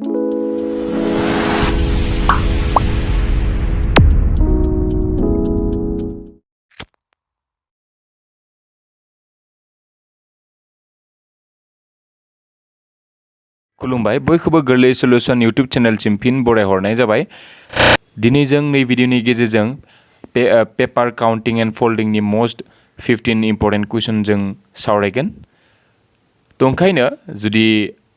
खुलुमबाय बयखौबो गोरलै सल्युशन इउट्यूब चेनेलसिम फिन बरायहरनाय जाबाय। दिनै जों नै भिडिअनि गेजेरजों पेपार काउन्टिं एन्ड फोल्डिंनि मोस्ट 15 इम्पर्टेन्ट कुइसन जों सावरायगोन। ओंखायनो जुदि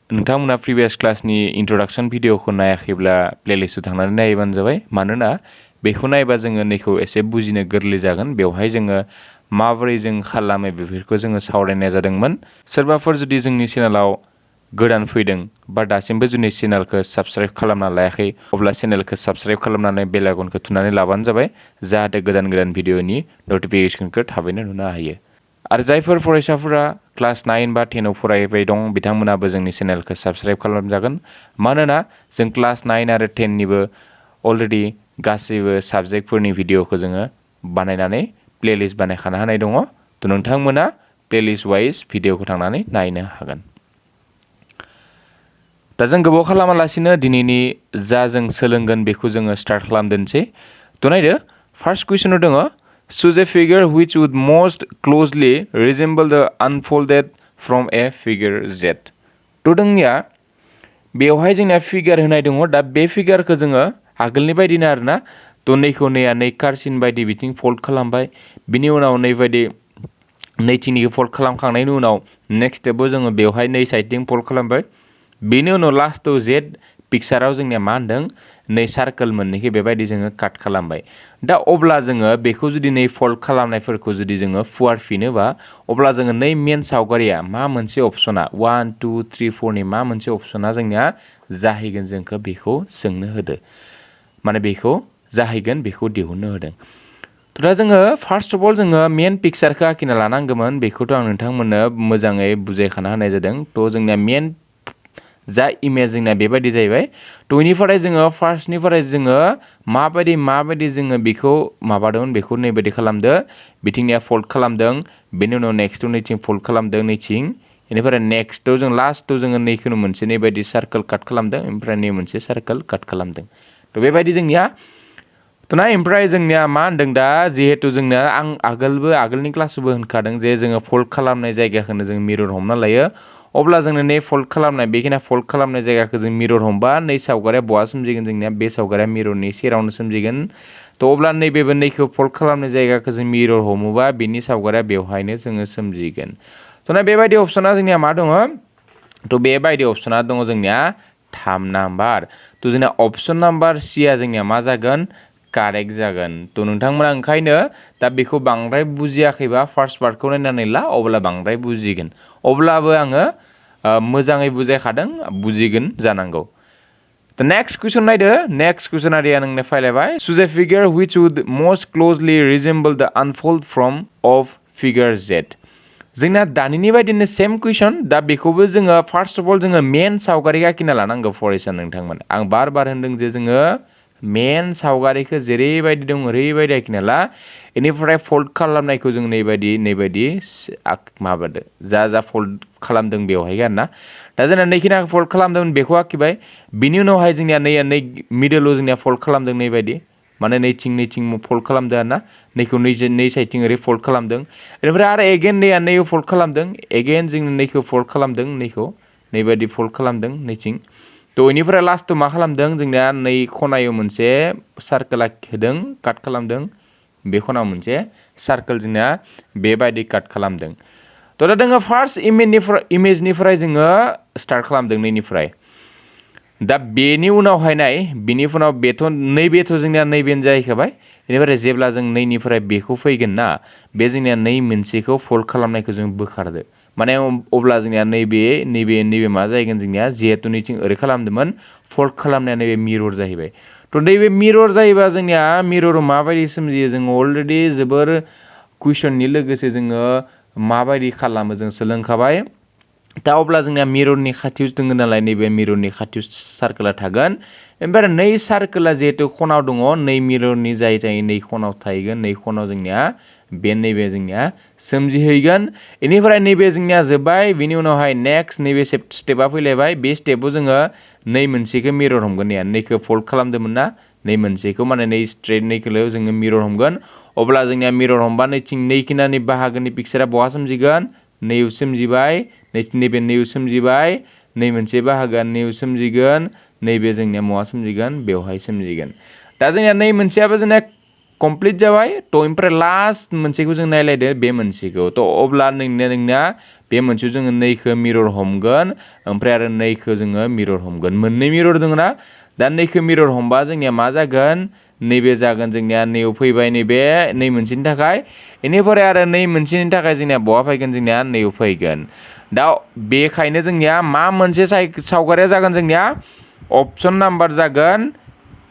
नोंथांमोना प्रिभियास क्लासनि इन्ट्रडक्शन भिडिअखौ नायाखैब्ला प्लेलिस्टआव थांनानै नायबानो जाबाय। मानोना बेखौ नायबा जोङो नैखौ एसे बुजिनो गोरलै जागोन। बेवहाय जोङो माबोरै जों खालामो बेफोरखौ जोङो सावरायनाय जादोंमोन। सोरबाफोर जुदि जोंनि चेनेलाव गोदान फैदों बा दासिमबो जोंनि चेनेलखौ साबस्क्राइब खालामना लायाखै अब्ला चेनेलखौ साबस्क्राइब खालामनानै बेल आइकनखौ थुनानै लाबानो जाबाय जाहाथे गोदान भिडिअनि नटिफिकेसनखौ थाबैनो नुनो हायो। आरो जायफोर फरायसाफोरा क्लास 9 बा 10 आव फरायबाय दं बिथांमोनाबो जोंनि चेनेलखौ साबस्क्राइब खालामजागोन। मानोना जों क्लास 9 आरो 10 निबो अलरेडि गासैबो साबजेक्टफोरनि भिडिअखौ जोङो बानायनानै प्लेलिस्ट बानायखानो हानाय दङ। थ' नोंथांमोना प्लेलिस्ट वाइज भिडिअखौ थांनानै नायनो हागोन। दा जों गोबाव खालामालासिनो दिनैनि जा जों सोलोंगोन बेखौ जोङो स्टार्ट खालामदोनसै। थ' नायदो फार्स्ट कुइसनाव दङ choose a figure which would most closely resemble the unfolded from a figure Z। थ' जोंनिया बेवहाय जोंनिया फिगार होनाय दङ। दा बे फिगारखौ जोङो आगोलनि बायदिनो आरोना थ' नैखौ नै कारसिन बायदि बिथिं फोल्ड खालामबाय। बिनि उनाव नैबायदि नैथिंनिखौ फोल्ड खालामखांनायनि उनाव नेक्स्ट स्टेपाव जोङो बेवहाय नै साइडथिं फोल्ड खालामबाय। बेनि उनाव लास्टआव जेड पिक्साराव जोंनिया मा होनदों नै सार्कोल मोननैखौ बेबायदि जोङो काट खालामबाय। दा अब्ला जोङो बेखौ जुदि नै फोल्ड खालामनायफोरखौ जुदि जोङो फुवारफिनोबा अब्ला जोङो नै मेन सावगारिया मा मोनसे अपसना 1 2 3 4 नि मा मोनसे अपसना जोंनिया जाहैगोन जोंखौ बेखौ सोंनो होदो। माने बेखौ जाहैगोन बेखौ दिहुननो होदों। दा जोङो फार्स्ट अफ अल जोङो मेन पिक्सारखौ आखिना लानांगौमोन। बेखौथ' आं नोंथांमोननो मोजाङै बुजायखाना होनाय जादों। थ' जोंनिया मेन जा इमेज जोंना बेबायदि जाहैबाय। थ' इनिफ्राय जोङो फार्स्टनिफ्राय जोङो माबायदि जोङो बेखौ माबादोंमोन बेखौ नैबायदि खालामदो। बिथिंनिया फोल्ड खालामदों। बेनि उनाव नेक्स्टआव नैथिं फोल्ड खालामदों नैथिं। बेनिफ्राय नेक्स्टआव जों लास्टआव जोङो नैखौनो मोनसे नैबायदि सार्कोल काट खालामदों। ओमफ्राय नै मोनसे सार्कोल काट खालामदों। थ' बेबायदि जोंनिया थ' ना ओमफ्राय जोंनिया मा होनदों दा जिहेथु जोंना आं आगोलनि क्लासावबो होनखादों जे जोङो फोल्ड खालामनाय जायगाखौनो जों मिरर हमना लायो। अब्ला जोंनो नै फोल्ड खालामनाय बेखिनि फोल्ड खालामनाय जायगाखौ जों मिरर हमबा नै सावगारिया बहा सोमजिगोन जोंनिया बे सावगारिया मिररनि सेरावनो सोमजिगोन। थ' अब्ला नैबेबो नैखौ फोल्ड खालामनाय जायगाखौ जों मिरर हमोबा बिनि सावगारिया बेवहायनो जोङो सोमजिगोन। थ' ना बेबायदि अपसना जोंनिया मा दङ? थ' बेबायदि अपसना दङ जोंनिया 3 नाम्बार। थ' जोंना अपसन नाम्बार सिया जोंनिया मा जागोन कारेक्ट जागोन। थ' नोंथांमोना ओंखायनो दा बेखौ बांद्राय बुजियाखैबा फार्स्ट पार्टखौ नायनानै ला अब्ला बांद्राय बुजिगोन। अब्लाबो आङो मोजाङै बुजायखादों बुजिगोन जानांगौ। द नेक्स्ट कुइसन नायदो। नेक्स्ट कुइसन आरिया नोंनो फायलायबाय choose a figure which would most closely resemble the unfold from of figure Z। जोंना दानिनि बायदिनो सेम कुइसन। दा बेखौबो जोङो फार्स्ट अफ अल जोङो मेन सावगारिखौ आखिना लानांगौ फरायसा नोंथांमोन। आं बार होनदों जे जोङो मेन सावगारिखौ जेरैबायदि दं ओरैबायदि आखिना ला। बेनिफ्राय फोल्ड खालामनायखौ जों नैबायदि माबादो जा फोल्ड खालामदों बेवहाय आरोना। दा जोंना नैखिना फोल्ड खालामदोंमोन बेखौ आखिबाय। बिनि उनावहाय जोंनिया नै मिडोलाव जोंनिया फोल्ड खालामदों नैबायदि माने नैथिं फोल्ड खालामदों आरोना। नैखौ नै साइडथिं ओरै फोल्ड खालामदों। बेनिफ्राय आरो एगेन नैखौ फोल्ड खालामदों। एगेन जों नैखौ फोल्ड खालामदों नैखौ नैबायदि फोल्ड खालामदों नैथिं। थ' बेनिफ्राय लास्टआव मा खालामदों जोंनिया नै खनायाव मोनसे सार्कोल होदों काट खालामदों। बे खनायाव मोनसे सार्कोल जोंनिया बेबायदि काट खालामदों। थ' दा जोङो फार्स्ट इमेजनिफ्राय जोङो स्टार्ट खालामदों नैनिफ्राय। दा बेनि उनावहाय नाय बिनि उनाव बेथ' जोंनिया नैबेनो जाहैखाबाय। बेनिफ्राय जेब्ला जों नैनिफ्राय बेखौ फैगोन ना बे जोंनिया नै मोनसेखौ फोल्ड खालामनायखौ जों बोखारदो। माने अब्ला जोंनिया नैबे मा जाहैगोन जोंनिया जिहेतु नैथिं ओरै खालामदोंमोन फोल्ड खालामनाया नैबे मिरर जाहैबाय। थ' नैबे मिरर जायोबा जोंनिया मिरराव माबायदि सोमजियो जों अलरेडि जोबोर कुइसननि लोगोसे जोङो माबायदि खालामो जों सोलोंखाबाय। दा अब्ला जोंनिया मिररनि खाथियाव दङ नालाय नैबे मिररनि खाथियाव सार्कोला थागोन। ओमफ्राय नै सार्कोला जिहेतु खनाव दङ नै मिररनि जाय नै खनाव थाहैगोन नै खनाव जोंनिया नैबे जोंनिया सोमजिहैगोन। बेनिफ्राय नैबे जोंनिया जोब्बाय। बिनि उनावहाय नेक्स्ट नैबे स्टेपा फैलायबाय। बे स्टेपाव जोङो नै मोनसेखौ मिरर हमगोन नैया नैखौ फोल्ड खालामदोंमोन ना नै मोनसेखौ माने नै स्ट्रेट नैखौल' जोङो मिरर हमगोन अब्ला जोंनिया मिरर हमबा नैथिं नैखिनानि बाहागोनि पिक्सारा बहा सोमजिगोन नैयाव सोमजिबाय नैबे नैयाव सोमजिबाय नै मोनसे बाहागोआ नैयाव सोमजिगोन नैबे जोंनिया महा सोमजिगोन बेवहाय सोमजिगोन दा जोंनिया नै मोनसेयाबो जोंनिया कमप्लिट जाबाय थ' ओमफ्राय लास्ट मोनसेखौ जों नायलायदो बे मोनसेखौ थ' अब्ला नोंनिया बे मोनसेयाव जोङो नैखौ मिरर हमगोन ओमफ्राय आरो नैखौ जोङो मिरर हमगोन मोननै मिरर दङ ना दा नैखौ मिरर हमबा जोंनिया मा जागोन नैबे जागोन जोंनिया नैयाव फैबाय नैबे नै मोनसेनि थाखाय बेनिफ्राय आरो नै मोनसेनि थाखाय जोंनिया बहा फैगोन जोंनिया नैयाव फैगोन दा बेखायनो जोंनिया मा मोनसे सावगारिया जागोन जोंनिया अपसन नाम्बार जागोन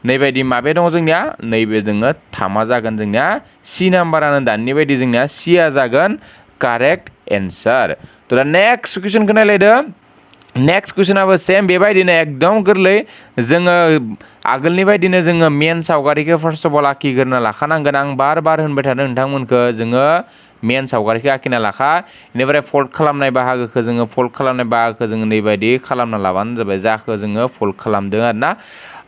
नैबायदि माबे दङ जोंनिया नैबे जोङो थामा जागोन जोंनिया सि नाम्बारानो दानि बायदि जोंनिया सिया जागोन कारेक्ट एन्सार थ' दा नेक्स्ट कुइसनखौ नायलायदो नेक्स्ट कुइसनाबो सेम बेबायदिनो एकदम गोरलै जोङो आगोलनि बायदिनो जोङो मेन सावगारिखौ फार्स्ट अफ अल आखिग्रोना लाखानांगोन आं बार होनबाय थादों नोंथांमोनखौ जोङो मेन सावगारिखौ आखिना लाखा बेनिफ्राय फोल्ड खालामनाय बाहागोखौ जोङो नैबायदि खालामना लाबानो जाबाय जाखौ जोङो फोल्ड खालामदों आरोना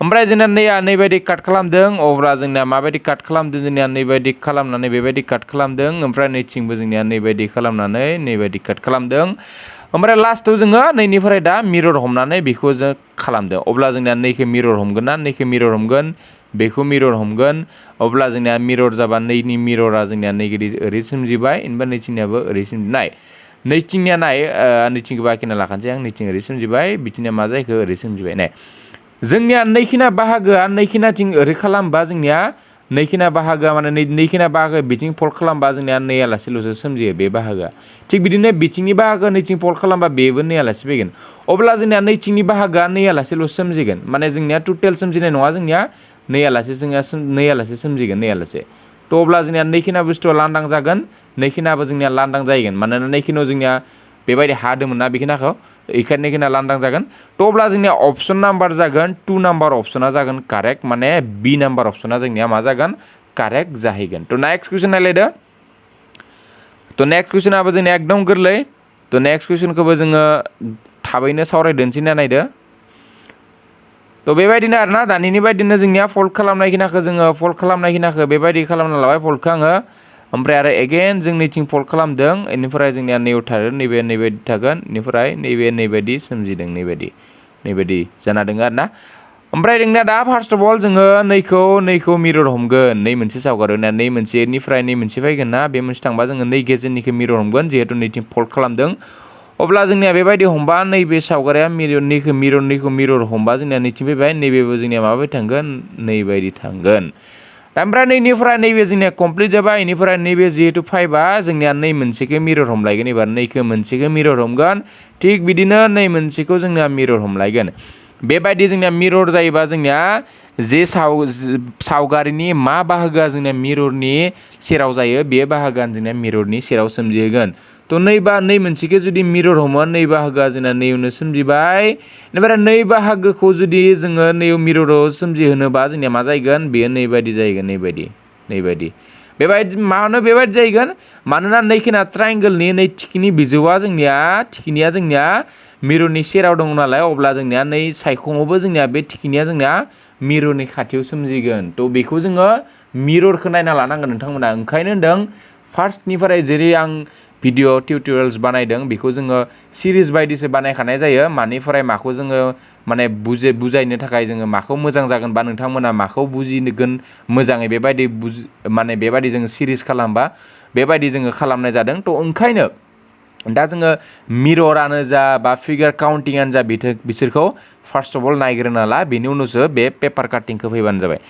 ओमफ्राय जोंना नैया नैबायदि काट खालामदों अब्ला जोंनिया माबायदि काट खालामदों जोंनिया नैबायदि खालामनानै बेबायदि काट खालामदों ओमफ्राय नैथिंबो जोंनिया नैबायदि खालामनानै नैबायदि काट खालामदों ओमफ्राय लास्टआव जोङो नैनिफ्राय दा मिरर हमनानै बेखौ जों खालामदों अब्ला जोंनिया नैखौ मिरर हमगोन ना नैखौ मिरर हमगोन बेखौ मिरर हमगोन अब्ला जोंनिया मिरर जाबा नैनि मिररा जोंनिया नैगिरि ओरै सोमजिबाय ओमफ्राय नैथिंनियाबो ओरै सोमजिनाय नैथिंनिया नाय नैथिंखौबो आखिना लाखानोसै आं नैथिं ओरै सोमजिबाय बिथिंनिया मा जायखो ओरै सोमजिबाय नाय जोंनिया नैखिना बाहागोआ नैखिनाथिं ओरै खालामबा जोंनिया नैखिना बाहागोआ माने नैखिना बाहागो बिथिं फोल्ड खालामबा जोंनिया नैयालासेल'सो सोमजियो बे बाहागोआ थिग बिदिनो बिथिंनि बाहागो नैथिं फोल्ड खालामबा बेबो नैयालासे फैगोन अब्ला जोंनिया नैथिंनि बाहागोआ नैयालासेल' सोमजिगोन माने जोंनिया टटेल सोमजिनाय नङा जोंनिया नैयालासे सोमजिगोन नैयालासे थ' अब्ला जोंनिया नैखिना बुस्थुआ लांदां जागोन नैखिनाबो जोंनिया लांदां जाहैगोन मानोना नैखिनाव जोंनिया बेबायदि हादोंमोन ना बेखिनाखौ नैखिना लांदां जागोन थ' अब्ला जोंनिया अपसन नाम्बार जागोन 2 नाम्बार अपसना जागोन कारेक्ट माने बि नाम्बार अपसना जोंनिया मा जागोन कारेक्ट जाहैगोन थ' नेक्स्ट कुइसन नायलायदो थ' नेक्स्ट कुइसनाबो जोंनिया एकदम गोरलै थ' नेक्स्ट कुइसनखौबो जोङो थाबैनो सावरायदोनसै ना नायदो थ' बेबायदिनो आरोना दानिनि बायदिनो जोंनिया फोल्ड खालामनाय खिनाखौ बेबायदि खालामना लाबाय फोल्डखौ आङो ओमफ्राय आरो एगेन जों नैथिं फोल्ड खालामदों बेनिफ्राय जोंनिया नैयाव थागोन नैबायदि थागोन बेनिफ्राय नैबायदि सोमजिदों नैबायदि जाना दङ आरोना ओमफ्राय जोंनिया दा फार्स्ट अफ अल जोङो नैखौ मिरर हमगोन नै मोनसे सावगारियाव नै मोनसेनिफ्राय नै मोनसे फैगोन ना बे मोनसे थांबा जोङो नै गेजेरनिखौ मिरर हमगोन जिहेतु नैथिं फोल्ड खालामदों अब्ला जोंनिया बेबायदि हमबा नैबे सावगारिया मिरर हमबा जोंनिया नैथिं फैबाय नैबेबो जोंनिया माबायदि थांगोन नैबायदि थांगोन ओमफ्राय नैनिफ्राय नैबे जोंनिया कमप्लिट जाबाय बेनिफ्राय नैबे जिहेतु फाइबा जोंनिया नै मोनसेखौ मिरर हमलायगोन एबार नैखौ मोनसेखौ मिरर हमगोन थिग बिदिनो नै मोनसेखौ जोंनिया मिरर हमलायगोन बेबायदि जोंनिया मिरर जायोबा जोंनिया जे सावगारिनि मा बाहागोआ जोंनिया मिररनि सेराव जायो बे बाहागोआ जोंनिया मिररनि सेराव सोमजिहोगोन थ' नै मोनसेखौ जुदि मिरर हमो नै बाहागोआ जोंना नैयावनो सोमजिबाय बेनिफ्राय नै बाहागोखौ जुदि जोङो नैयाव मिरराव सोमजिहोनोबा जोंनिया मा जाहैगोन बेयो नैबायदि जाहैगोन नैबायदि मानो बेबायदि जाहैगोन मानोना नैखिना ट्रायंगोलनि नै थिखिनिया जोंनिया मिररनि सेराव दङ नालाय अब्ला जोंनिया नै सायखङावबो जोंनिया बे थिखिनिया जोंनिया मिररनि खाथियाव सोमजिगोन थ' बेखौ जोङो मिररखौ नायना लानांगोन नोंथांमोना ओंखायनो होनदों फार्स्टनिफ्राय जेरै आं भिडिअ टिउटरियेल्स बानायदों बेखौ जोङो सिरिज बायदिसो बानायखानाय जायो मानिफ्राय माखौ जोङो माने बुजायनो थाखाय जोङो माखौ मोजां जागोन बा नोंथांमोना माखौ बुजिगोन मोजाङै बेबायदि जोङो सिरिज खालामबा बेबायदि जोङो खालामनाय जादों थ' ओंखायनो दा जोङो मिररानो जा बा फिगार काउन्टिंआनो जा बिसोरखौ फार्स्ट अफ अल नायग्रोना ला बेनि उनावसो बे पेपार काटिंखौ फैबानो जाबाय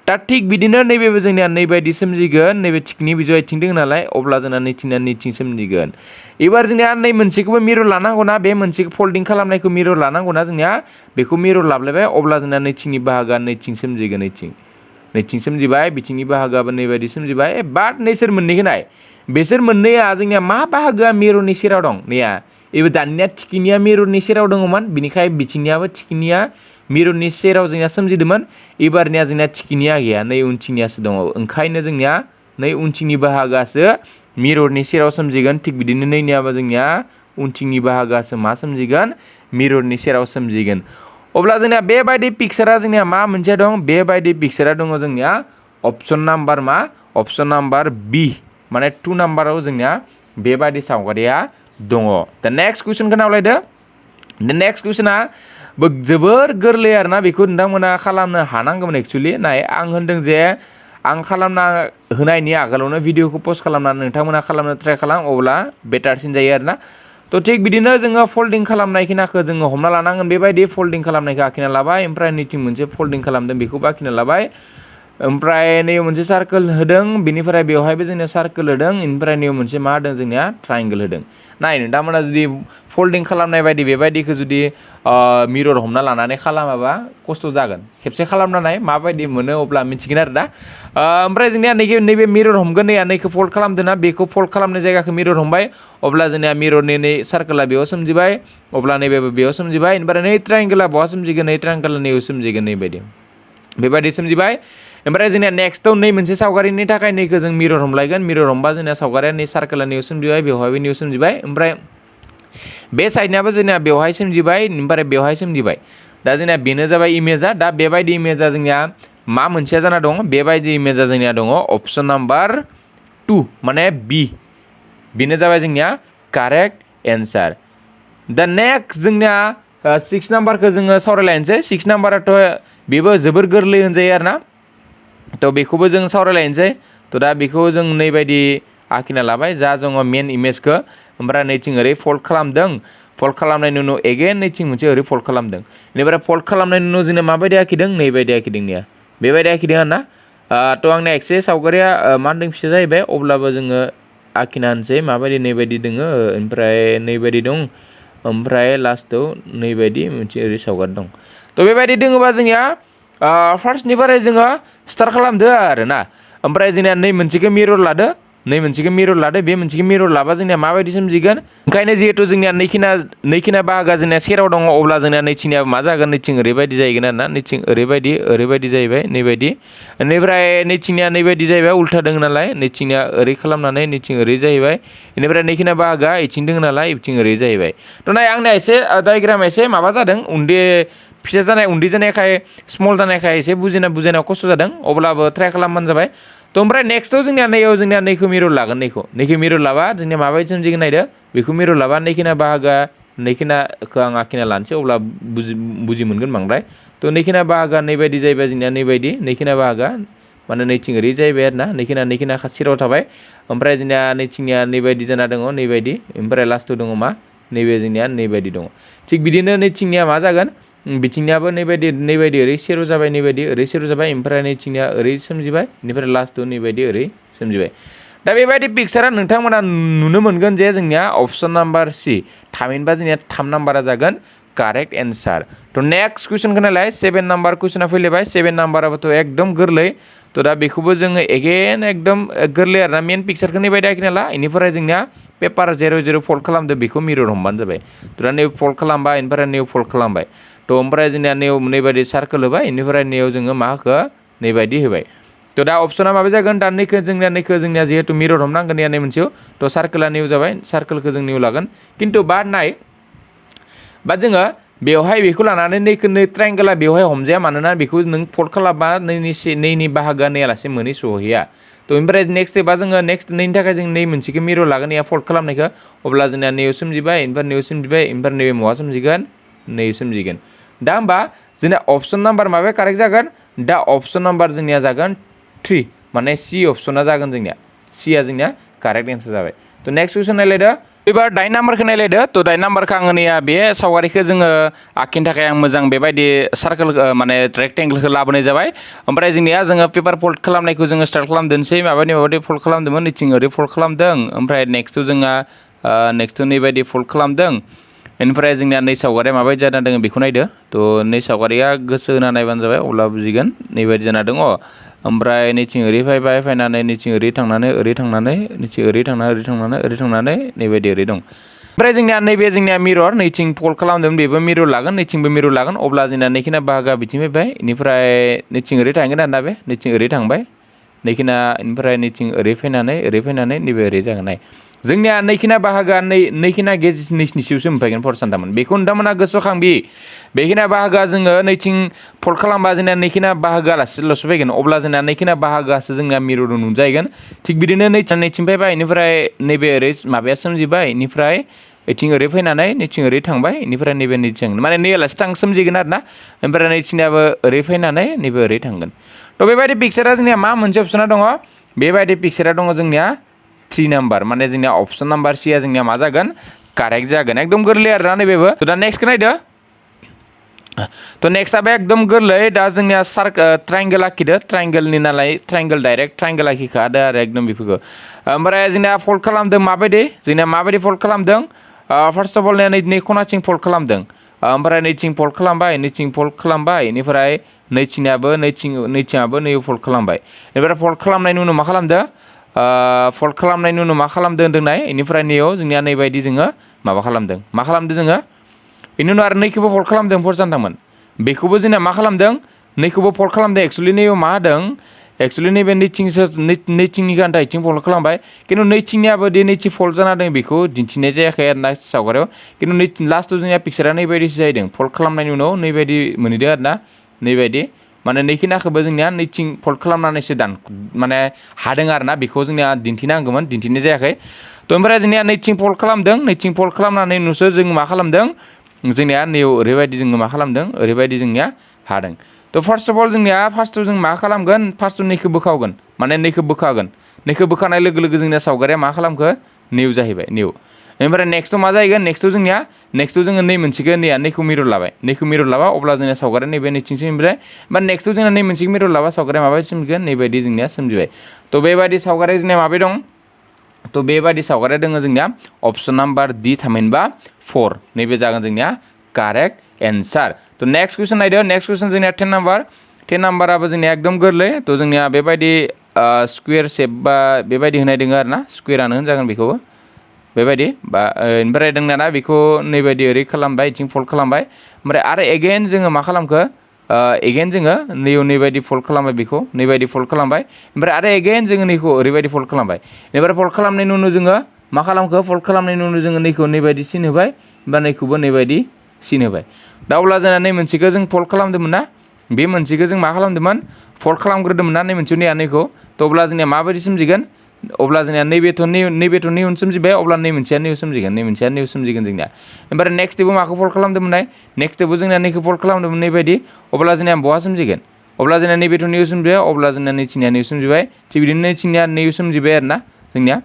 दा थिग बिदिनो नैबेबो जोंनिया नैबायदि सोमजिगोन नैबे थिखिनि बिजौ आथिं दङ नालाय अब्ला जोंना नैथिं सोमजिगोन एबार जोंनिया नै मोनसेखौबो मिरर लानांगौना बे मोनसेखौ फल्डिं खालामनायखौ मिरर लानांगौना जोंनिया बेखौ मिरर लाबलायबाय अब्ला जोंना नैथिंनि बाहागोआ नैथिं सोमजिगोन नैथिं सोमजिबाय बिथिंनि बाहागोआबो नैबायदि सोमजिबाय बाट नैसोर मोननैखौ नाय बेसोर मोननैया जोंनिया मा बाहागोआ मिररनि सेराव दं नैया एबो दानिया थिखिनिया मिररनि सेराव दङमोन बिनिखाय बिथिंनियाबो थिखिनिया मिररनि सेराव जोंनिया सोमजिदोंमोन एबारनिया जोंनिया थिखिनिया गैया नै उनथिंनियासो दङ ओंखायनो जोंनिया नै उनथिंनि बाहागोआसो मिररनि सेराव सोमजिगोन थिग बिदिनो नैनियाबो जोंनिया उनथिंनि बाहागोआसो मा सोमजिगोन मिररनि सेराव सोमजिगोन अब्ला जोंनिया बेबायदि पिक्चारा जोंनिया मा मोनसे दं बेबायदि पिक्चारा दङ जोंनिया ऑप्शन नाम्बार मा ऑप्शन नाम्बार बी माने 2 नाम्बाराव जोंनिया बेबायदि सावगारिया दङ दा नेक्स्ट क्वेश्चनखौ नायलायदो दा नेक्स्ट क्वेश्चना जोबोर गोरलै आरोना बेखौ नोंथांमोना खालामनो हानांगौमोन एक्चुअली नाय आं होनदों जे आं खालामना होनायनि आगोलावनो भिडिअखौ पस्ट खालामनानै नोंथांमोना खालामनो ट्राइ खालाम अब्ला बेटारसिन जायो आरोना तो थिग बिदिनो जोङो फोल्डिं खालामनाय खिनाखौ जोङो हमना लानांगोन बेबायदि फोल्डिं खालामनायखौ आखिना लाबाय ओमफ्राय नैथिं मोनसे फोल्डिं खालामदों बेखौबो आखिना लाबाय ओमफ्राय नैयाव मोनसे सार्कोल होदों बेनिफ्राय बेवहायबो जोंनिया सार्कोल होदों ओमफ्राय नैयाव मोनसे मा होदों जोंनिया ट्रायंगल होदों नाय नोंथांमोना जुदि फोल्डिं खालामनाय बायदि बेबायदिखौ जुदि मिरर हमना लानानै खालामाबा खस्थ' जागोन खेबसे खालामनानै माबायदि मोनो अब्ला मिथिगोन आरो दा ओमफ्राय जोंनिया नैबे मिरर हमगोन नैया नैखौ फोल्ड खालामदोंना बेखौ फोल्ड खालामनाय जायगाखौ मिरर हमबाय अब्ला जोंनिया मिररनि नै सार्कोला बेयाव सोमजिबाय अब्ला नैबेबो बेयाव सोमजिबाय ओमफ्राय नै ट्रायंगला बहा सोमजिगोन नै ट्रायंगला नैयाव सोमजिगोन बेबायदि सोमजिबाय ओमफ्राय जोंनिया नेक्स्टआव नै मोनसे सावगारिनि थाखाय नैखौ जों मिरर हमलायगोन मिरर हमबा जोंनिया सावगारिया नै सार्कोला नैयाव सोमजिबाय बेवहायबो नैयाव सोमजिबाय ओमफ्राय बे साइडनियाबो जोंनिया बेवहाय सोमजिबाय ओमफ्राय बेवहाय सोमजिबाय दा जोंनिया बेनो जाबाय इमेजआ दा बेबायदि इमेजआ जोंनिया मा मोनसेया जाना दं बेबायदि इमेजआ जोंनिया दङ ऑप्शन नाम्बार 2 माने बी बेनो जाबाय जोंनिया कारेक्ट एन्सार दा नेक्स्ट जोंनिया 6 नाम्बारखौ जोङो सावरायलायनोसै 6 नाम्बाराथ' बेबो जोबोर गोरलै होनजायो आरोना तो बेखौबो जों सावरायलायनोसै तो दा बेखौ जों नैबायदि आखिना लाबाय जा दङ मेन इमेजखौ ओमफ्राय नैथिं ओरै फोल्ड खालामदों फोल्ड खालामनायनि उनाव एगेन नैथिं मोनसे ओरै फोल्ड खालामदों बेनिफ्राय फोल्ड खालामनायनि उनाव जोंना माबायदि आखिदों नैबायदि आखिदों निया बेबायदि आखिदों आरोना तो आंना एक्से सावगारिया मा होनदों फिसा जाहैबाय अब्लाबो जोङो आखिना होनसै माबायदि नैबायदि दोङो ओमफ्राय नैबायदि दं ओमफ्राय लास्टआव नैबायदि मोनसे ओरै सावगारि दं तो बेबायदि दोङोबा जोंनिया फार्स्टनिफ्राय जोङो स्टार्ट खालामदो आरोना ओमफ्राय जोंनिया नै मोनसेखौ मिरर लादो बे मोनसेखौ मिरर लाबा जोंनिया माबायदि सोमजिगोन ओंखायनो जिहेतु जोंनिया नैखिना बाहागोआ जोंनिया सेराव दङ अब्ला जोंनिया नैथिंनिया मा जागोन नैथिं ओरैबायदि जाहैगोन आरोना नैथिं ओरैबायदि जाहैबाय नैबायदि बेनिफ्राय नैथिंनिया नैबायदि जाहैबाय उल्था दङ नालाय नैथिंनिया ओरै खालामनानै नैथिं ओरै जाहैबाय बेनिफ्राय नैखिना बाहागोआ इथिं दङ नालाय इथिं ओरै जाहैबाय थ' नाय आंनिया एसे डायग्रामा एसे माबा जादों फिसा जानाय उन्दै जानायखाय स्मल जानायखाय एसे बुजिनायाव खस्थ' जादों अब्लाबो ट्राइ खालामबानो जाबाय थ' ओमफ्राय नेक्स्टआव जोंनिया नैखौ मिरर लागोन नैखौ मिरर लाबा जोंनिया माबायदि सोमजिगोन नायदो बेखौ मिरर लाबा नैखिना बाहागोआ नैखिनाखौ आं आखिना लानोसै अब्ला बुजि मोनगोन बांद्राय थ' नैखिना बाहागोआ नैबायदि जाहैबाय जोंनिया नैखिना बाहागोआ माने नैथिं ओरै जाहैबाय आरोना नैखिना सेराव थाबाय ओमफ्राय जोंनिया नैथिंनिया नैबायदि जाना दङ नैबायदि ओमफ्राय लास्टआव दङ मा नैबे जोंनिया नैबायदि दङ थिग बिदिनो नैथिंनिया मा जागोन बिथिंनियाबो नैबायदि ओरै सेर' जाबाय नैबायदि ओरै सेर' जाबाय ओमफ्राय नैथिंनिया ओरै सोमजिबाय बेनिफ्राय लास्टआव नैबायदि ओरै सोमजिबाय दा बेबायदि पिक्चारा नोंथांमोना नुनो मोनगोन जे जोंनिया अप्शन नाम्बार सि थामहिनबा जोंनिया 3 नाम्बारा जागोन कारेक्ट एन्सार थ' नेक्स्ट कुइसनखौ नायलाय 7 नाम्बार कुइसना फैलायबाय 7 नाम्बाराबोथ' एकदम गोरलै थ' दा बेखौबो जोङो एगेन एकदम गोरलै आरोना मेन पिक्चारखौ नैबायदि आखिना ला बेनिफ्राय जोंनिया पेपार जेराव फोल्ड खालामदो बेखौ मिरर हमबानो जाबाय थ' दा नैयाव फोल्ड खालामबाय बेनिफ्राय नैयाव फोल्ड खालामबाय थ' ओमफ्राय जोंनिया नैबायदि सार्कोल होबाय बेनिफ्राय नैयाव जोङो मा होखो नैबायदि होबाय थ' दा अपसना माबा जागोन दा नैखौ जोंनिया जिहेतु मिरर हमनांगोन नै मोनसेयाव थ' सार्कोला नैयाव जाबाय सार्कोलखौ जों नैयाव लागोन खिन्थु जोङो बेवहाय बेखौ लानानै नै ट्रायंगोला बेवहाय हमजाया मानोना बेखौ नों फोल्ड खालामबा नैनि बाहागोआ नैयालासे मोनै सहैया थ' ओमफ्राय नेक्स्ट एबा जोङो नेक्स्ट नैनि थाखाय जों नै मोनसेखौ मिरर लागोन नैया फोल्ड खालामनायखौ अब्ला जोंनिया नैयाव सोमजिबाय ओमफ्राय नैयाव सोमजिबाय ओमफ्राय नैबे माबा सोमजिगोन नै सोमजिगोन दा होमबा जोंना ऑप्शन नाम्बार माबे कारेक्ट जागोन दा ऑप्शन नाम्बार जोंनिया जागोन 3 माने सी ऑप्शना जागोन जोंनिया सीआ जोंनिया कारेक्ट एन्सार जाबाय थ' नेक्स्ट कुइसन नायलायदो एबार 9 नाम्बारखौ नायलायदो थ' 9 नाम्बारखौ आङो नैया बे सावगारिखौ जोङो आखिनो थाखाय आं मोजां बेबायदि सार्कोल माने रेक्टेंगोलखौ लाबोनाय जाबाय ओमफ्राय जोंनिया जोङो पेपार फोल्ड खालामनायखौ जोङो स्टार्ट खालामदोंसै माबायदि फोल्ड खालामदोंमोन नैथिं ओरै फोल्ड खालामदों ओमफ्राय नेक्स्टआव जोंहा नेक्स्टआव नैबायदि फोल्ड खालामदों बेनिफ्राय जोंनिया नै सावगारिया माबायदि जाना दङ बेखौ नायदो थ' नै सावगारिया गोसो होना नायबानो जाबाय अब्ला बुजिगोन नैबायदि जाना दङ ओमफ्राय नैथिं ओरै फैनानै नैथिं ओरै थांनानै नैथिं ओरै थांनानै नैबायदि ओरै दं ओमफ्राय जोंनिया मिरर नैथिं फोल्ड खालामदों बेबो मिरर लागोन नैथिंबो मिरर लागोन अब्ला जोंनिया नैखिना बाहागोआ बिथिं फैबाय बेनिफ्राय नैथिं ओरै थांगोन आरोना बे नैथिं ओरै थांबाय नैखिना ओमफ्राय नैथिं ओरै फैनानै नैबे ओरै जागोन जोंनिया नैखिना बाहागोआ नैखिना गेजेर नैसिनिसोसो मोनफैगोन फर सान्तामोन बेखौ नोंथांमोना गोसोआव खांबि बेखिना बाहागोआ जोङो नैथिं फल्ड खालामबा जोंना नैखिना बाहागोआ लासैल'सो फैगोन अब्ला जोंना नैखिना बाहागोआसो जोंना मिरर नुजाहैगोन थिग बिदिनो नैथिं फैबाय बेनिफ्राय नैबे ओरै माबाया सोमजिबाय बेनिफ्राय ओइथिं ओरै फैनानै नैथिं ओरै थांबाय बेनिफ्राय नैबे नैथिं माने नैयालासे सोमजिगोन आरो ना ओमफ्राय नैथिंनियाबो ओरै फैनानै नैबे ओरै थांगोन थ' बेबायदि पिक्सारा जोंनिया मा मोनसे अपसना दङ बेबायदि पिक्सारा दङ जोंनिया 3 नाम्बार माने जोंनिया अपसन नाम्बार सिया जोंनिया मा जागोन कारेक्ट जागोन एकदम गोरलै आरोना नैबेबो दा नेक्स्टखौ नायदो थ' नेक्स्टआबो एकदम गोरलै दा जोंनिया ट्रायंगोल आखिदो ट्रायंगोलनि नालाय ट्रायंगोल डाइरेक्ट ट्रायंगोल आखिखादो आरो एकदम बेफोरखौ ओमफ्राय जोंनिया फल्ड खालामदों माबायदि जोंनिया माबायदि फल्ड खालामदों फार्स्ट अफ अल नै खनाथिं फल्ड खालामदों ओमफ्राय नैथिं फल्ड खालामबाय नैथिं फल्ड खालामबाय बेनिफ्राय नैथिंआबो नैयाव फल्ड खालामबाय बेनिफ्राय फल्ड खालामनायनि उनाव मा खालामदों फल्ड खालामनायनि उनाव मा खालामदों होनदोंनाय बेनिफ्राय नैयाव जोंनिया नैबायदि जोङो माबा खालामदों मा खालामदों जोङो बेनि उनाव आरो नैखौबो फल्ड खालामदों फरसानथांमोन बेखौबो जोंना मा खालामदों नैखौबो फल्ड खालामदों एक्सुवेलि नैयाव मा होदों एक्सुवेलि नैबे नैथिंनि गान्दा इथिं फल्ड खालामबाय खिन्थु नैथिंनियाबो दि नैथि फल्ड जाना दं बेखौ दिन्थिनाय जायाखै आरो ना सावगारियाव खिन्थु लास्टआव जोंनिया पिक्सारा नैबायदिसो जाहैदों फल्ड खालामनायनि उनाव नैबायदि मोनहैदों आरो ना नैबायदि माने नैखिनाखौबो जोंनिया नैथिं फल्ड खालामनानैसो माने हादों आरो ना बेखौ जोंनिया दिन्थिनांगौमोन दिन्थिनाय जायाखै थ' ओमफ्राय जोंनिया नैथिं फल्ड खालामदों नैथिं फल्ड खालामनानै उनावसो जों मा खालामदों जोंनिया नैयाव ओरैबायदि जोङो मा खालामदों ओरैबायदि जोंनिया हादों थ' फार्स्ट अफ अल जोंनिया फार्स्टआव जों मा खालामगोन फार्स्टआव नैखौ बोखावगोन माने नैखौ बोखागोन नैखौ बोखानाय लोगो लोगो जोंनिया सावगारिया मा खालामखो निउ जाहैबाय निउ ओमफ्राय नेक्स्टआव मा जाहैगोन नेक्स्टआव जोङो नै मोनसेखौ नैखौ मिरर लाबा अब्ला जोंनिया सावगारिया नैबे नैथिंसो ओमफ्राय नेक्स्टआव जोंना नै मोनसेखौ मिरर लाबा सावगारिया माबायदि सोमजिगोन नैबायदि जोंनिया सोमजिबाय थ' बेबायदि सावगारिया जोंनिया माबे दं थ' बेबायदि सावगारिया दङ जोंनिया अपसन नाम्बार D थामहिनबा 4 नैबे जागोन जोंनिया कारेक्ट एन्सार थ' नेक्स्ट कुइसन नायदो नेक्स्ट कुइसन जोंनिया 10 नाम्बाराबो जोंनिया एकदम गोरलै थ' जोंनिया बेबायदि स्कुवेर शेप बा बेबायदि होनाय दङ आरो ना स्कुवेरानो होनजागोन बेखौबो बेबायदि बा ओमफ्राय दोंना बेखौ नैबायदि ओरै खालामबाय इथिं फल्ड खालामबाय ओमफ्राय आरो एगेन जोङो मा खालामखो एगेन जोङो नैबायदि फल्ड खालामबाय बेखौ नैबायदि फल्ड खालामबाय ओमफ्राय आरो एगेन जोङो नैखौ ओरैबायदि फल्ड खालामबाय बेनिफ्राय फल्ड खालामनायनि उनाव जोङो मा खालामखो फल्ड खालामनायनि उनाव जोङो नैखौ नैबायदि सिन होबाय बा नैखौबो नैबायदि सिन होबाय दा अब्ला जोंना नै मोनसेखौ जों फल्ड खालामदोंमोन ना बे मोनसेखौ जों मा खालामदोंमोन फल्ड खालामग्रोदोंमोन ना नै मोनसेयाव नैखौ थ' अब्ला जोंनिया माबायदि सोमजिगोन अब्ला जोंनिया नैबेथ' नैयाव सोमजिबाय अब्ला नै मोनसेया नैयाव सोमजिगोन जोंनिया ओमफ्राय नेक्स्टआवबो माखौ फल्ड खालामदोंमोनलाय नेक्स्टआवबो जोंनिया नैखौ फल्ड खालामदोंमोन नैबायदि अब्ला जोंनिया बहा सोमजिगोन अब्ला जोंनिया नैबेथ' नैयाव सोमजिबाय अब्ला जोंनिया नैथिंनिया नैयाव सोमजिबाय थिग बिदिनो नैथिंनिया नैयाव सोमजिबाय आरो ना जोंनिया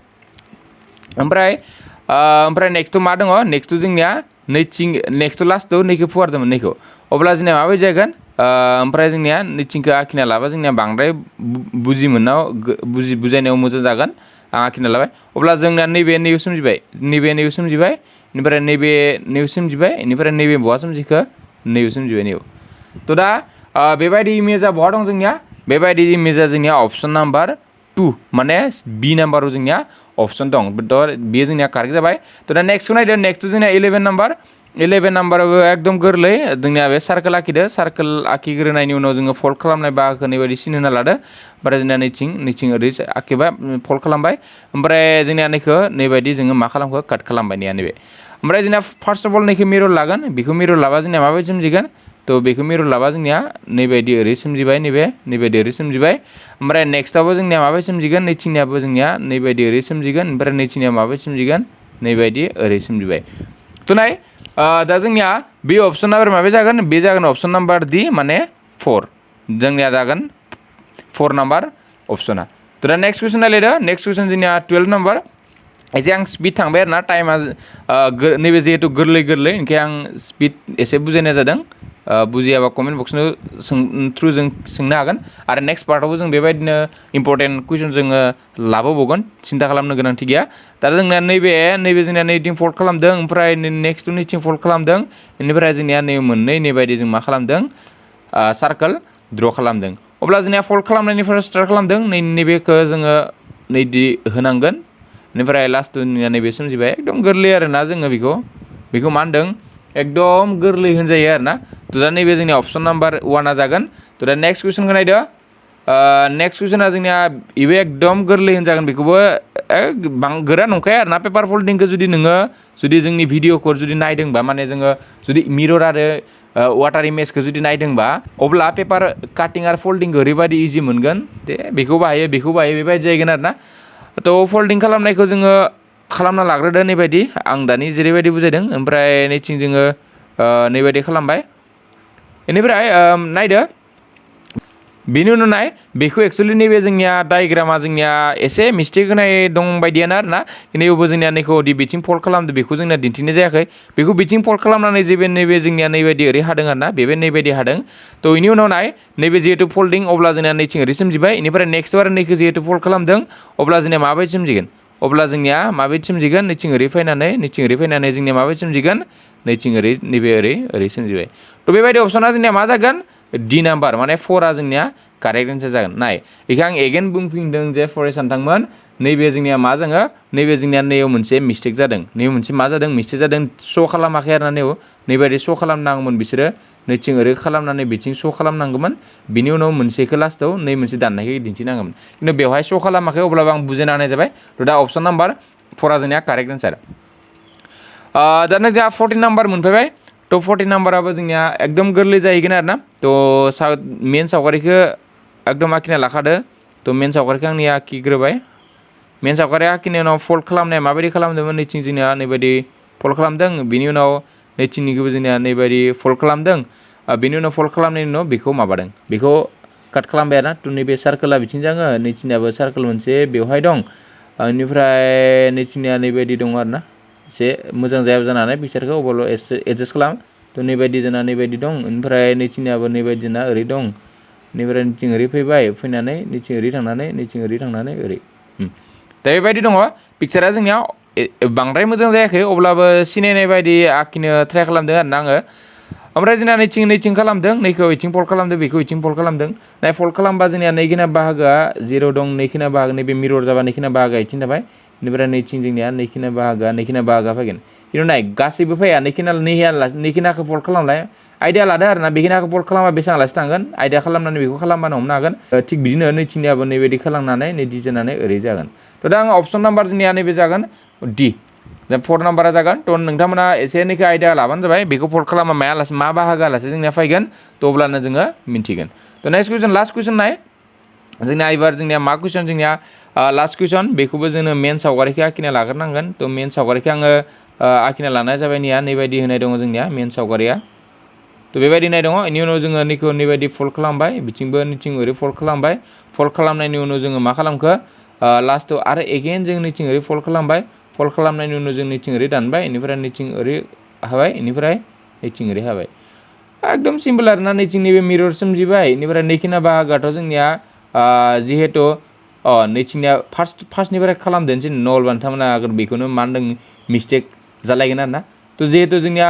ओमफ्राय नेक्स्टआव मा दङ नेक्स्टआव जोंनिया नेक्स्टआव लास्टआव नैखौ फुवारदोंमोन नैखौ अब्ला जोंनिया माबायदि जागोन ओमफ्राय जोंनिया नैथिंखौ आखिना लाबा जोंनिया बांद्राय बुजायनायाव मोजां जागोन आं आखिना लाबाय अब्ला जोंनिया नैयाव सोमजिबाय बेनिफ्राय नैयाव सोमजिबाय बेनिफ्राय नैबे बहा सोमजिखो नैयाव सोमजिबाय नैयाव थ' दा बेबायदि इमेजआ बहा दं जोंनिया बेबायदि इमेजआ जोंनिया अपसन नाम्बार 2 माने B नाम्बाराव जोंनिया अपसन दं थ' बेयो जोंनिया कारेक्ट जाबाय थ' दा नेक्स्टखौ नायदो नेक्स्ट जोंनिया 11 नाम्बाराबो एकदम गोरलै जोंनिया बे सार्कोल आखिदो सार्कोल आखिग्रोनायनि उनाव जोङो फल्ड खालामनाय बाहागोखौ नैबायदि सिन होना लादो ओमफ्राय जोंनिया नैथिं ओरै आखिबाय फल्ड खालामबाय ओमफ्राय जोंनिया नैखौ नैबायदि जोङो मा खालामखो काट खालामबाय नैबे ओमफ्राय जोंनिया फार्स्ट अफ अल नैखौ मिरर लागोन बेखौ मिरर लाबा जोंनिया माबायदि सोमजिगोन थ' बेखौ मिरर लाबा जोंनिया नैबायदि ओरै सोमजिबाय नैबायदि ओरै सोमजिबाय ओमफ्राय नेक्स्टआवबो जोंनिया माबायदि सोमजिगोन नैथिंनियाबो जोंनिया नैबायदि ओरै सोमजिगोन ओमफ्राय नैथिंनिया माबायदि सोमजिगोन नैबायदि ओरै सोमजिबाय थ' नाय दा जोंनिया बे अपसन नाम्बार माबे जागोन बे जागोन अपसन नाम्बार D माने 4 जोंनिया जागोन 4 नाम्बार अपसना थ' दा नेक्स्ट कुइसन नायलायदो नेक्स्ट कुइसन जोंनिया 12 नाम्बार एसे आं स्पिड थांबाय आरो ना टाइमा नैबे जिहेतु गोरलै ओंखाय आं स्पिड एसे बुजायनाय जादों बुजियाबा कमेन्ट बक्सआव थ्रु जों सोंनो हागोन आरो नेक्स्ट पार्टआवबो जों बेबायदिनो इम्परटेन्ट कुइसन जोङो लाबोबावगोन सिन्था खालामनो गोनांथि गैया दा जोंनिया नैबे जोंनिया नैथिं फल्ड खालामदों ओमफ्राय नेक्स्ट नैथिं फल्ड खालामदों बेनिफ्राय जोंनिया मोननै नैबायदि जों मा खालामदों सार्कोल ड्र खालामदों अब्ला जोंनिया फल्ड खालामनायनिफ्राय स्टार्ट खालामदों नैबेखौ जोङो नैदि होनांगोन बेनिफ्राय लास्ट नैबे सोमजिबाय एकदम गोरलै आरोना जोङो बेखौ मा होनदों एकदम गोरलै होनजायो आरोना थ' दा नैबे जोंनि अपसन नाम्बार 1 जागोन थ' दा नेक्स्ट कुइसनखौ नायदो नेक्स्ट कुइसना जोंनिया बेबो एकदम गोरलै होनजागोन बेखौबो गोरा नंखाया आरोना पेपार फल्डिंखौ जुदि जोंनि भिडिअखौ जुदि नायदोंबा माने जोङो जुदि मिरर आरो वाटार इमेजखौ जुदि नायदोंबा अब्ला पेपार काटिं आरो फोल्डिंखौ ओरैबायदि इजि मोनगोन दे बेखौ बाहायो बेबायदि जाहैगोन आरोना थ' फोल्डिं खालामनायखौ जोङो खालामना लाग्रोदो नैबायदि आं दानि जेरैबायदि बुजायदों ओमफ्राय नैथिं जोङो नैबायदि खालामबाय बेनिफ्राय नायदो बेनि उनाव नाय बेखौ एक्सुवेलि नैबे जोंनिया डायग्रामा जोंनिया एसे मिस्टेक होनाय दं बायदियानो आरोना नैबेबो जोंनिया नैखौ बिथिं फल्ड खालामदो बेखौ जोंनिया दिन्थिनाय जायाखै बेखौ बिथिं फल्ड खालामनानै जेबे नैबे जोंनिया नैबायदि ओरै हादों आरोना बेबो नैबायदि हादों थ' बेनि उनाव नाय नैबे जिहेतु फोल्डिं अब्ला जोंनिया नैथिं ओरै सोमजिबाय बेनिफ्राय नेक्स्ट आरो नैखौ जिहेतु फल्ड खालामदों अब्ला जोंनिया माबायदि सोमजिगोन अब्ला जोंनिया माबायदि सोमजिगोन नैथिं ओरै फैनानै जोंनिया माबायदि सोमजिगोन नैथिं ओरै नैबे ओरै सोमजिबाय थ' बेबायदि अपसना जोंनिया मा जागोन डि नाम्बार माने 4आ जोंनिया कारेक्ट एन्सार जागोन नाय बेखौ आं एगेन बुंफिनदों जे फरायसा नोंथांमोन नैबे जोंनिया मा जोङो नैबे जोंनिया नैयाव मोनसे मिस्टेक जादों नैयाव मोनसे मा जादों मिस्टेक जादों श' खालामाखै आरोना नैयाव नैबायदि श' खालामनांगौमोन बिसोरो नैथिं ओरै खालामनानै बिथिं श' खालामनांगौमोन बिनि उनाव मोनसेखौ लास्टआव नै मोनसे दाननायखौ दिन्थिनांगौमोन खिन्थु बेवहाय श' खालामाखै अब्लाबो आं बुजायना होनाय जाबाय थ' दा अपसन नाम्बार 4आ जोंनिया कारेक्ट एन्सार दाना जोंहा 14 नाम्बार मोनफैबाय थ' 14 नाम्बाराबो जोंनिया एकदम गोरलै जाहैगोन आरोना थ' मेन सावगारिखौ एकदम आखिना लाखादो थ' मेन सावगारिखौ आंनि आखिग्रोबाय मेन सावगारि आखिनायनि उनाव फल्ड खालामनाया माबायदि खालामदोंमोन नैथिं जोंनिया नैबायदि फल्ड खालामदों बिनि उनाव नैथिंनिखौबो जोंनिया नैबायदि फल्ड खालामदों बिनि उनाव फल्ड खालामनायनि उनाव बेखौ माबादों बेखौ काट खालामबाय आरोना थ' नैबे सार्कोला बिथिं जाङो नैथिंनियाबो सार्कोल मोनसे बेवहाय दं बेनिफ्राय नैथिंनिया नैबायदि दं आरोना एसे मोजां जायाबो जानो हानाय पिक्सारखौ अब्ला एडजास्ट खालाम थ' नैबायदि जोंना नैबायदि दं ओमफ्राय नैथिंनियाबो नैबायदि जोंना ओरै दं बेनिफ्राय नैथिं ओरै फैबाय फैनानै नैथिं ओरै थांनानै ओरै दा बेबायदि दङ पिक्सारा जोंनिया बांद्राय मोजां जायाखै अब्लाबो सिनायनाय बायदि आखिनो ट्राइ खालामदों आरोना आङो ओमफ्राय जोंना नैथिं खालामदों नैखौ इथिं फल्ड खालामदों बेखौ इथिं फल्ड खालामदों नाय फल्ड खालामबा जोंनिया नैखिना बाहागोआ जेराव दं नैखिना बाहागो नैबे मिरर जाबा नैखिना बाहागोआ इथिं थाबाय बेनिफ्राय नैथिं जोंनिया नैखिना बाहागोआ फैगोन खिन्थु नाय गासैबो फैया नैखिनाखौ फल्ड खालामलाय आइडिया लादो आरोना बेखिनाखौ फल्ड खालामबा बेसेबां आलासि थांगोन आइडिया खालामनानै बेखौ खालामबानो हमनो हागोन थिग बिदिनो नैथिंनियाबो नैबायदि खालामनानै नैदि जानानै ओरै जागोन थ' दा आं अपसन नाम्बार जोंनिया नैबे जागोन डि दा 4 नाम्बारा जागोन थ' नोंथांमोना एसे एनैखौ आइडिया लाबानो जाबाय बेखौ फल्ड खालामा मा बाहागो आलासि जोंनिया फैगोन थ' अब्लानो जोङो मिन्थिगोन थ' नेक्स्ट कुइसन लास्ट कुइसन नाय जोंनिया एबार जोंनिया मा कुइसन जोंनिया लास्ट कुइसन बेखौबो जोङो मेन सावगारिखौ आखिना लाग्रोनांगोन थ' मेन सावगारिखौ आङो आखिना लानाय जाबाय नैबायदि होनाय दङ जोंनिया मेन सावगारिया थ' बेबायदि नाय दङ बेनि उनाव जोङो नैखौ नैबायदि फल्ड खालामबाय बिथिंबो नैथिं ओरै फल्ड खालामबाय फल्ड खालामनायनि उनाव जोङो मा खालामखो लास्टआव आरो एगेन जों नैथिं ओरै फल्ड खालामबाय फल्ड खालामनायनि उनाव जों नैथिं ओरै दानबाय बेनिफ्राय नैथिं ओरै हाबाय बेनिफ्राय नैथिं ओरै हाबाय एकदम सिम्पल आरोना नैथिं नैबे मिरर सोमजिबाय बेनिफ्राय नैखिना बाहागोआथ' जोंनिया जिहेतु नैथिंनिया फार्स्टनिफ्राय खालामदोंसै नलबा नोंथांमोना बेखौनो मा होनदों मिस्टेक जालायगोन आरोना थ' जिहेतु जोंनिया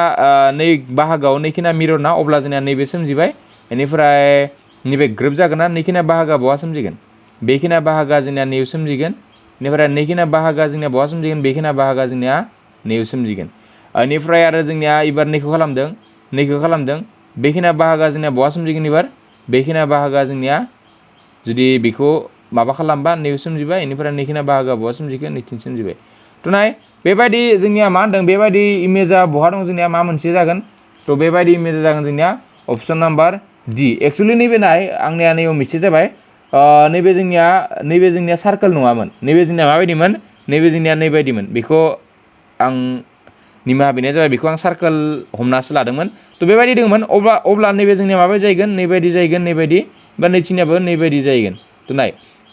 नै बाहागोआव नैखिना मिरर ना अब्ला जोंनिया नैबे सोमजिबाय बेनिफ्राय नैबे ग्रोब जागोन ना नैखिना बाहागोआ बहा सोमजिगोन बेखिना बाहागोआ जोंनिया नैयाव सोमजिगोन बेनिफ्राय नैखिना बाहागोआ जोंनिया बहा सोमजिगोन बेखिना बाहागोआ जोंनिया नैयाव सोमजिगोन बेनिफ्राय आरो जोंनिया एबार नैखौ खालामदों बेखिना बाहागोआ जोंनिया बहा सोमजिगोन एबार बेखिना बाहागोआ जोंनिया जुदि बेखौ माबा खालामबा नैयाव सोमजिबाय बेनिफ्राय नैखिना बाहागोआ बहा सोमजिगोन नैथिं सोमजिबाय थ' नाय बेबायदि जोंनिया मा होनदों बेबायदि इमेजआ बहा दं जोंनिया मा मोनसे जागोन थ' बेबायदि इमेजआ जागोन जोंनिया अपसन नाम्बार डि एक्सुवेलि नैबे नाय आंनिया नैयाव मिस्टेक जाबाय नैबे जोंनिया सार्कोल नङामोन नैबे जोंनिया माबायदिमोन नैबे जोंनिया नैबायदिमोन बेखौ आं निमाहा बिनाय जाबाय बेखौ आं सार्कोल हमनासो लादोंमोन थ' बेबायदि दङमोन अब्ला नैबे जोंनिया माबायदि जाहैगोन नैबायदि बा नैथिंनियाबो नैबायदि जाहैगोन थ' नाय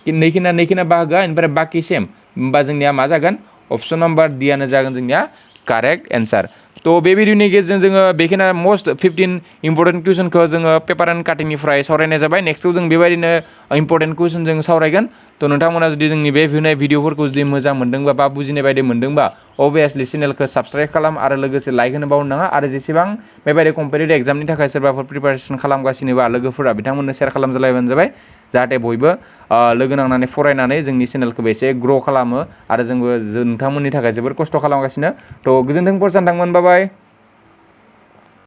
नैखिना बाहागोआ ओमफ्राय बाखि सेम होमबा जोंनिया मा जागोन अपसन नाम्बार डिआनो जागोन जोंनिया कारेक्ट एन्सार थ' बे भिडिअनि गेजेरजों जोङो बेखिनि मस्ट 15 इम्परटेन्ट कुइसनखौ जोङो पेपार एन्ड काटिंनिफ्राय सावरायनाय जाबाय नेक्स्टआव जों बेबायदिनो इम्परटेन्ट कुइसन जों सावरायगोन थ' नोंथांमोना जुदि जोंनि बे भिडिअफोरखौ जुदि मोजां मोनदोंबा बा बुजिनाय बायदि मोनदोंबा अभियासलि चेनेलखौ साबस्क्राइब खालाम आरो लोगोसे लाइक होनो बावनो नाङा आरो जेसेबां बेबायदि कम्पिटिटिभ एग्जामनि थाखाय सोरबाफोर प्रिपारेसन खालामगासिनोबा लोगोफोरा बिथांमोननो शेयार खालामजालायबानो जाबाय जाहाथे बयबो लोगो नांनानै फरायनानै जोंनि चेनेलखौबो एसे ग्र' खालामो आरो जोंबो नोंथांमोननि थाखाय जोबोर खस्थ' खालामगासिनो थ' गोजोन्थों फरायसा नोंथांमोन बाय